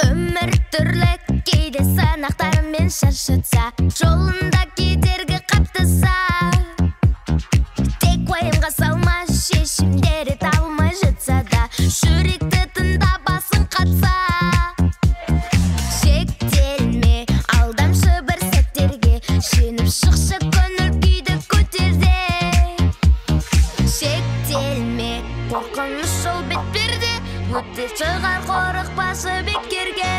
Өмір түрлі кейде сынақтармен шаршатса, жолында кедергі қаптаса, тек уайымға салма, шешімдері табылмай жатса да, жүректі тыңда, басың қатса. Шектелме, алдамшы бір сәттерге, жеңіп шықшы көңіл күйді көтер де. Шектелме, қорқыныш жол бетперде, өте шығар қорықпашы бекерге.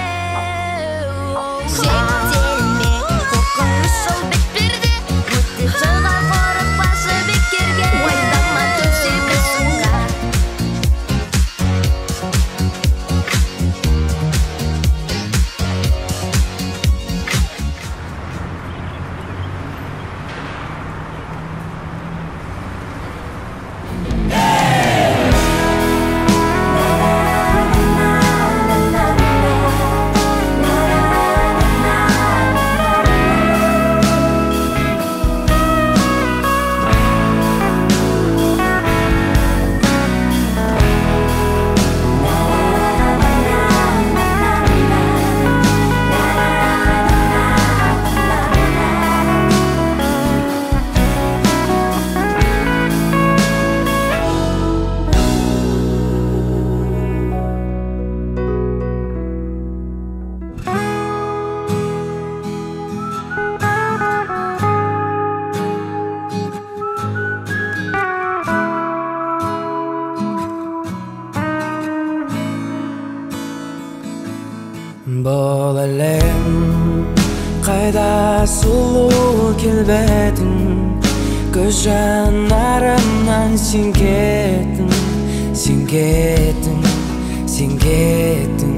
Шектелме, қорқыныш жол бетперде, өте шығар қорықпашы бекерге. Уайымдама төсе бір сынға. Бұл әлем қайда сұлу келбетің, көз жанарымнан сен кеттің, сен кеттің, сен кеттің.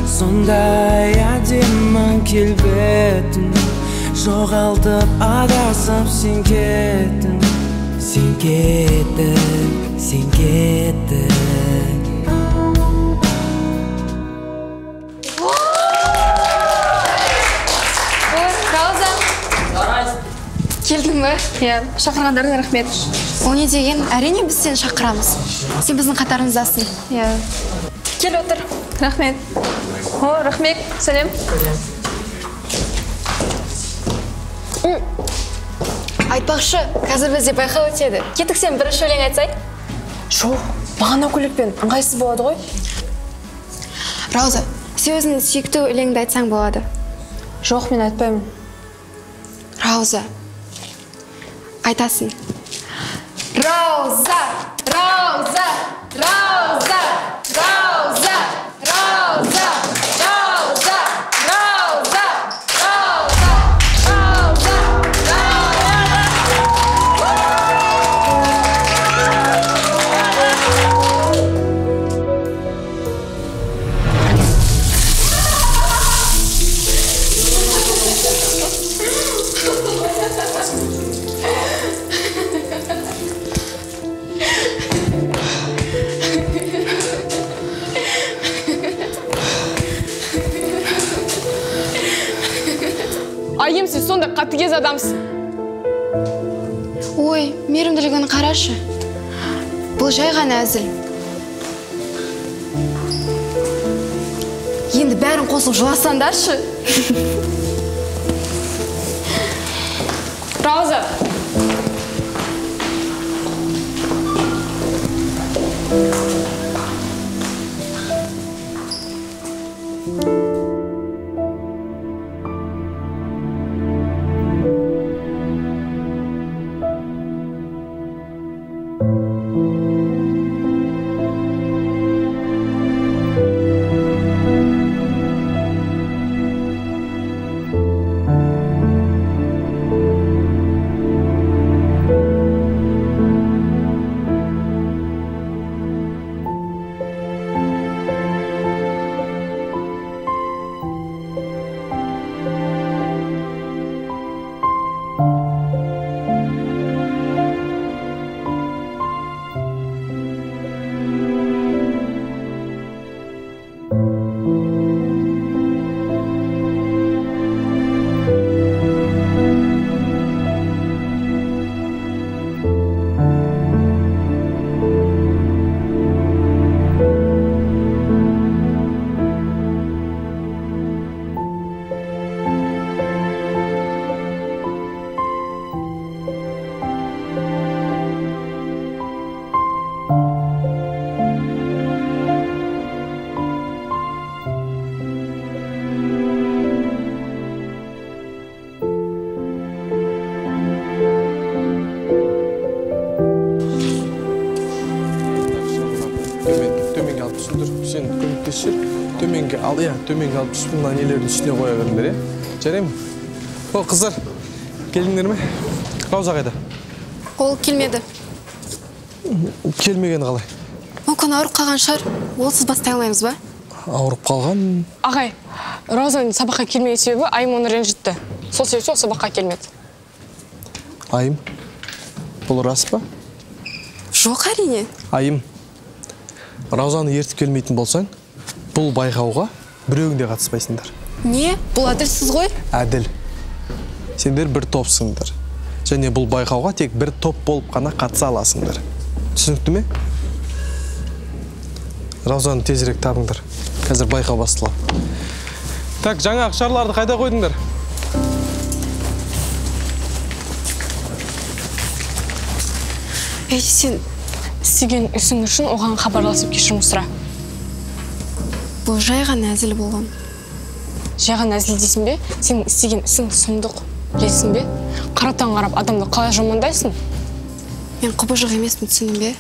Сондай әдемі келбетің, жоғалтып адасып сен кеттің, сен кеттің, сен кеттің. Келдің бе? Иә, шақырғандарыңа рахмет. О не деген, әрине біз сені шақырамыз. Сен біздің қатарымыздасың. Иә. Кел отыр. Рахмет. О, рахмет. Сәлем. Айтпақшы, қазір бізде байқау өтеді. Кеттік, сен бірінші өлең айтсай. Жоқ, маған көйлекпен ыңғайсыз болады ғой. Рауза, сен өзіңнің сүйікті өлеңіңді айтсаң болады. Жоқ, мен айтпаймын. Рауза, айтасың. Рауза, Рауза, Рауза, Рауза, Рауза, Рауза, Рауза, Рауза, Рауза, Айым, сен сондай қатыгез адамсың. Ой, мейірімділігін қарашы. Бұл жай ғана әзіл. Енді бәрін қосып жыласаңдаршы. Рауза. түсіндір, сен көмектесіп жібер. Төменге ал, иә, төменге алып түсіп, мына нелердің үстіне қоя беріңдер, иә? Жарай ма? О, қыздар, келдіңдер ме? Рауза қайда? Ол келмеді. Келмегені қалай? Мүмкін ауырып қалған шығар. Олсыз бастай алмаймыз ба? Ауырып қалған? Ағай, Раузаның сабаққа келмеген себебі Айым оны ренжітті. Сол себепті ол сабаққа келмеді. Айым, бұл рас па? Жоқ, әрине. Айым, Раузаны ертіп келмейтін болсаң, бұл байқауға біреуің де қатыспайсыңдар. Не? Бұл әділсіз ғой? Әділ. Сендер бір топсыңдар. Және бұл байқауға тек бір топ болып қана қатыса аласыңдар. Түсінікті ме? Раузаны тезірек табыңдар. Қазір байқау басталады. Так, жаңағы шарларды қайда қойдыңдар? Ей, сен істеген ісің үшін оған хабарласып кешірім сұра. Бұл жай ғана әзіл болған. Жай ғана әзіл дейсің бе? Сенің істеген ісің сұмдық, білесің бе? Қараптан қарап адамды қалай жамандайсың? Мен құбыжық емеспін, түсіндің бе?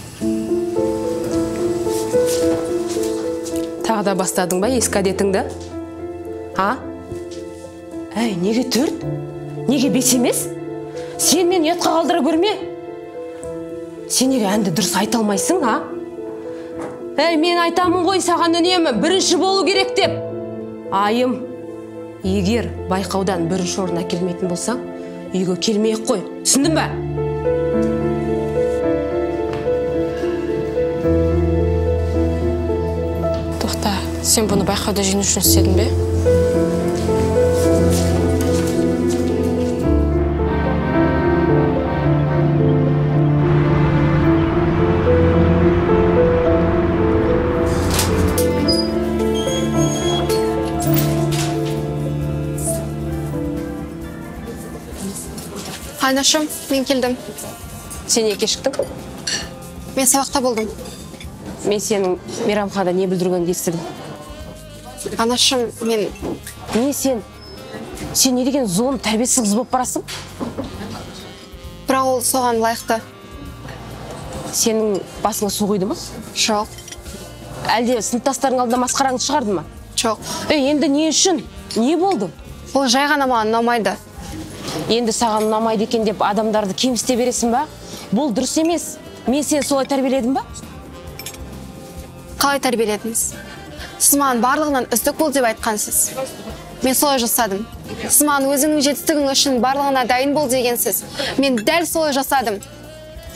Тағы да бастадың ба ескі әдетіңді? А? Әй, неге 4? Неге 5 емес? Сен мені ұятқа қалдыра көрме. Сен неге әнді дұрыс айта алмайсың, а? Әй, мен айтамын ғой саған үнемі, бірінші болу керек деп. Айым, егер байқаудан бірінші орын әкелмейтін болсаң, үйге келмей-ақ қой. Түсіндің бе? Тоқта, сен бұны байқауда жеңу үшін істедің бе? Айнашым, мен келдім. Сен не кешіктің? Мен сабақта болдым. Мен сенің мейрамханада не бүлдіргеніңді естідім. Анашым, мен... Не сен? Сен не деген зұлым, тәрбиесіз қыз болып барасың? Бірақ ол соған лайықты. Сенің басыңа су құйды ма? Жоқ. Әлде сыныптастарың алдында масқараңды шығарды ма? Жоқ. Ей, енді не үшін? Не болды? Ол жай ғана маған ұнамайды. Енді саған ұнамайды екен деп адамдарды кемсіте бересің ба? Бұл дұрыс емес. Мен сені солай тәрбиеледім ба? Қалай тәрбиеледіңіз? Сіз маған барлығынан үздік бол деп айтқансыз. Мен солай жасадым. Сіз маған өзіңнің жетістігің үшін барлығына дайын бол дегенсіз. Мен дәл солай жасадым.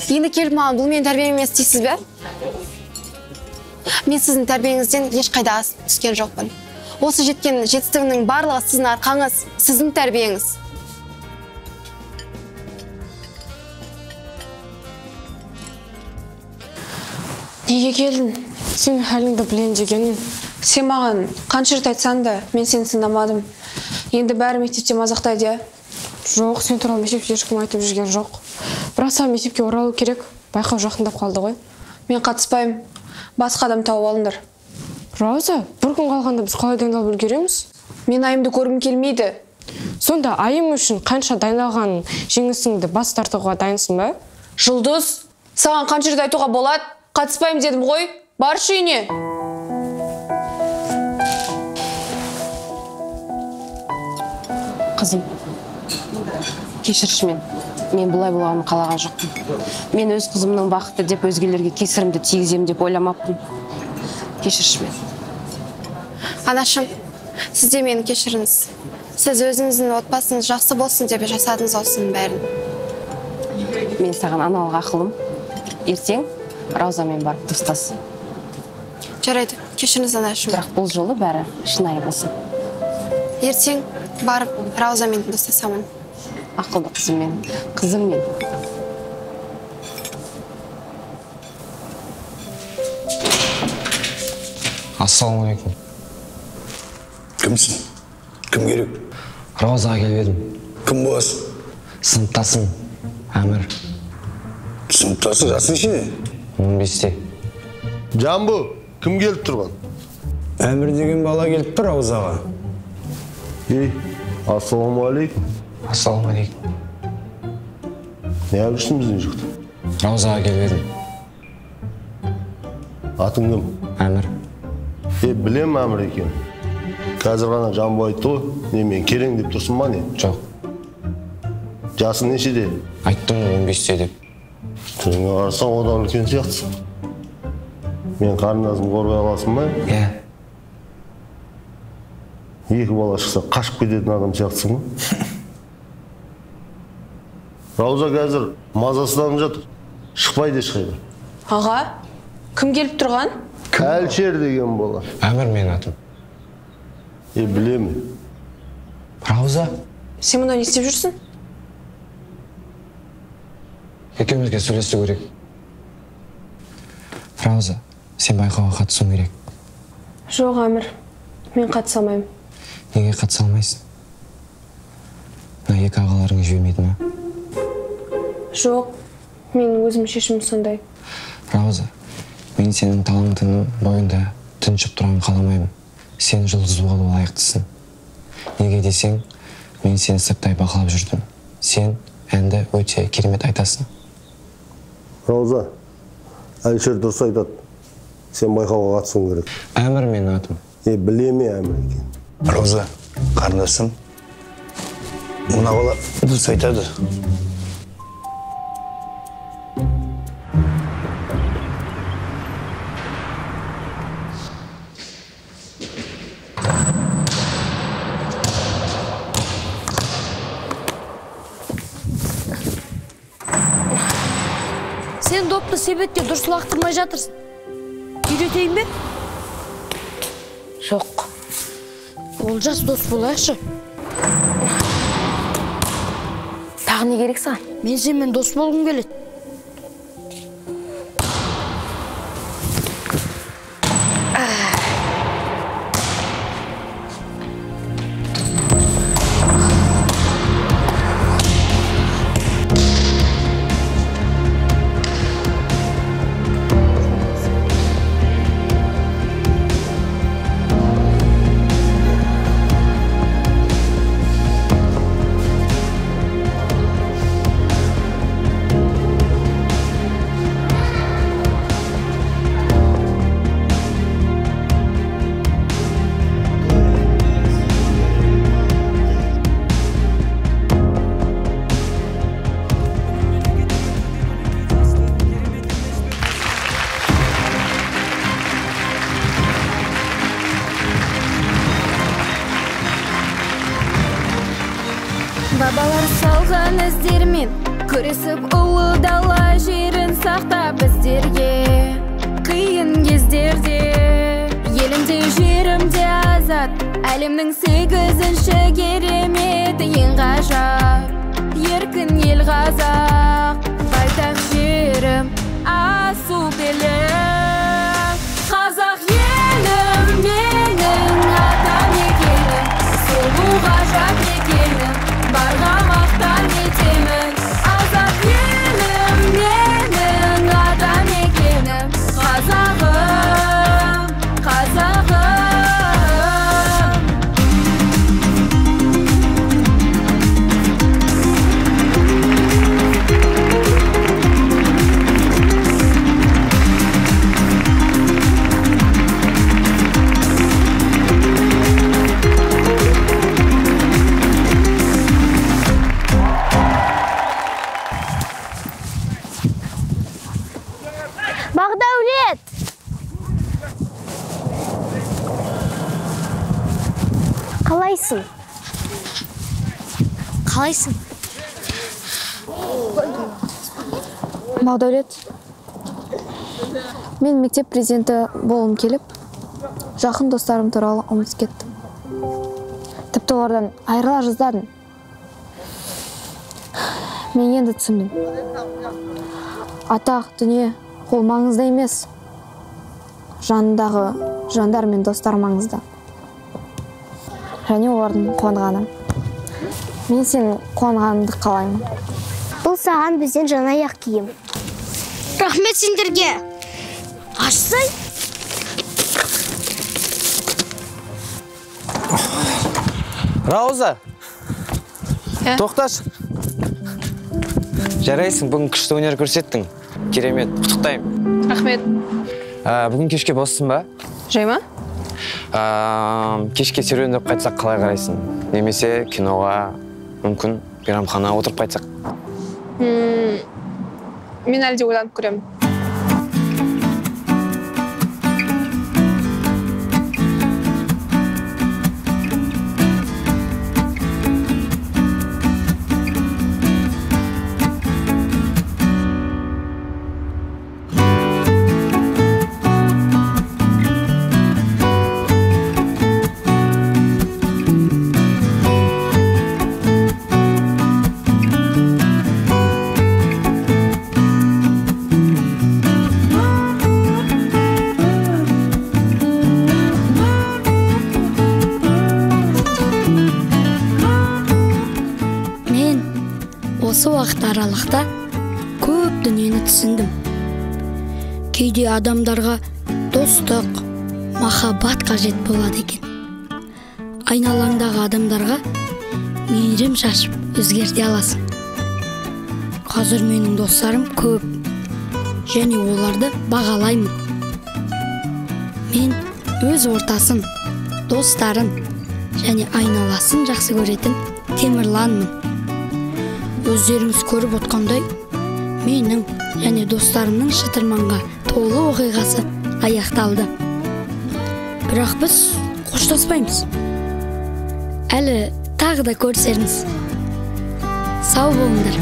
Енді келіп маған бұл менің тәрбием емес дейсіз бе? Мен сіздің тәрбиеңізден ешқайда асып түскен жоқпын. Осы жеткен жетістігімнің барлығы сіздің арқаңыз, сіздің тәрбиеңіз. Неге келдің? Сенің халіңді білем дегенмен. Сен маған қанша рет айтсаң да, мен сені тыңдамадым. Енді бәрі мектепте мазақтайды, иә? Жоқ, сен туралы мектепте ешкім айтып жүрген жоқ. Бірақ саған мектепке оралу керек. Байқау жақындап қалды ғой. Мен қатыспаймын. Басқа адам тауып алыңдар. Рауза, бір күн қалғанда біз қалай дайындалып үлгереміз? Мен Айымды көргім келмейді. Сонда Айым үшін қанша дайындалған жеңісіңді бас тартуға дайынсың ба? Жұлдыз, саған қанша рет айтуға болады? Қатыспаймын дедім ғой. Баршы үйіне. Қызым, кешірші мен. Мен бұлай болғанын қалаған жоқпын. Мен өз қызымның бақыты деп өзгелерге кесірімді тигіземін деп ойламаппын. Кешірші мен. Анашым, сіз де мені кешіріңіз. Сіз өзіңіздің отбасыңыз жақсы болсын деп жасадыңыз осының бәрін. Мен саған аналық ақылым. Ертең Раузамен барып достас. Жарайды, кешіріңіз анашым. Бірақ бұл жолы бәрі шынайы болсын. Ертең барып Раузамен достасамын. Ақылды қызым мен, қызым мен. Ассалаумағалейкум. Кімсің? Кім керек? Раузаға келіп едім. Кім боласың? Сыныптасым, Әмір. Сыныптасың, жасың нешеде? 15-те. Жамбы, кім келіп тұрған? Әмір деген бала келіп тұр Раузаға. Ей, ассалаумағалейкум. Ассалаумағалейкум. Не жүрсің біздің жақта? Раузаға келіп едім. Атың кім? Әмір. Білем Әмір екен. Қазір ғана Жамбо айтты ғой. Не, мен керең деп тұрсың ба, не? Жоқ. Жасың нешеде? Айттым 15-те деп. Түріңе қарасаң, одан үлкен сияқтысың. Мен қарындасым қорғай аласың ба? Иә. Екі бала шықса қашып кететін адам сияқтысың ғой. Рауза қазір мазасызданып жатыр. Шықпайды ешқайда. Аға, кім келіп тұрған? Әлшер деген бала. Әмір менің атым. Білемін. Рауза? Сен мұнда не істеп жүрсің? Екеумізге сөйлесу керек. Рауза, сен байқауға қатысуың керек. Жоқ, Әмір, мен қатыса алмаймын. Неге қатыса алмайсың? Мына екі ағаларың жібермейді ме? Жоқ, менің өзім шешімім сондай. Рауза, мен сенің талантыңның бойында тыншып тұрғанын қаламаймын. Сен жұлдыз болуға лайықтысың. Неге десең, мен сені сырттай бақылап жүрдім. Сен әнді өте керемет айтасың. Рауза, Әлішер дұрыс айтады. Сен байқауға қатысуың керек. Әмір менің атым. Білеме Әмір екен. Рауза, қарындасым, мына бала дұрыс айтады. Сен допты себетке дұрыс лақтырмай жатырсың. Үйретейін бе? Жоқ. Олжас, дос болайықшы. Тағы не керек саған? Мен сенімен дос болғым келеді. Бабалар салған іздермен күресіп ұлы дала жерін сақтап біздерге қиын кездерде елімде жерімде азат әлемнің 8-ші кереметі ең ғажап еркін ел қазақ байтақ жерім асу белім қазақ елім менің атамекенім сұлу ғажап мекенім барға мақтан етемін азат елім менің атамекенім қазағым қазағым. Бағдәулет! Қалайсың? Қалайсың? Бағдәулет, мен мектеп президенті болғым келіп, жақын достарым туралы ұмытып кеттім. Тіпті олардан айырыла жаздадым. Мен енді түсіндім. Атақ, дүние ол маңызды емес. Жанындағы жандар мен достар маңызды. Және олардың қуанғаны. Мен сенің қуанғаныңды қалаймын. Бұл саған бізден жаңа аяқ киім. Рахмет сендерге. Ашсай. Рауза, тоқташы. Жарайсың, бүгін күшті өнер көрсеттің. Керемет, құттықтаймын. Рахмет. Бүгін кешке боссың ба? Жай ма? Кешке серуендеп қайтсақ қалай қарайсың? Немесе киноға, мүмкін мейрамханаға отырып қайтсақ. Мен әлі де ойланып көремін. Осы уақыт аралықта көп дүниені түсіндім. Кейде адамдарға достық, махаббат қажет болады екен. Айналаңдағы адамдарға мейірім шашып өзгерте аласың. Қазір менің достарым көп және оларды бағалаймын. Мен өз ортасын, достарын және айналасын жақсы көретін Темірланмын. Өздеріңіз көріп отқандай, менің және достарымның шытырманға толы оқиғасы аяқталды. Бірақ біз қоштаспаймыз. Әлі тағы да көрісерміз. Сау болыңдар.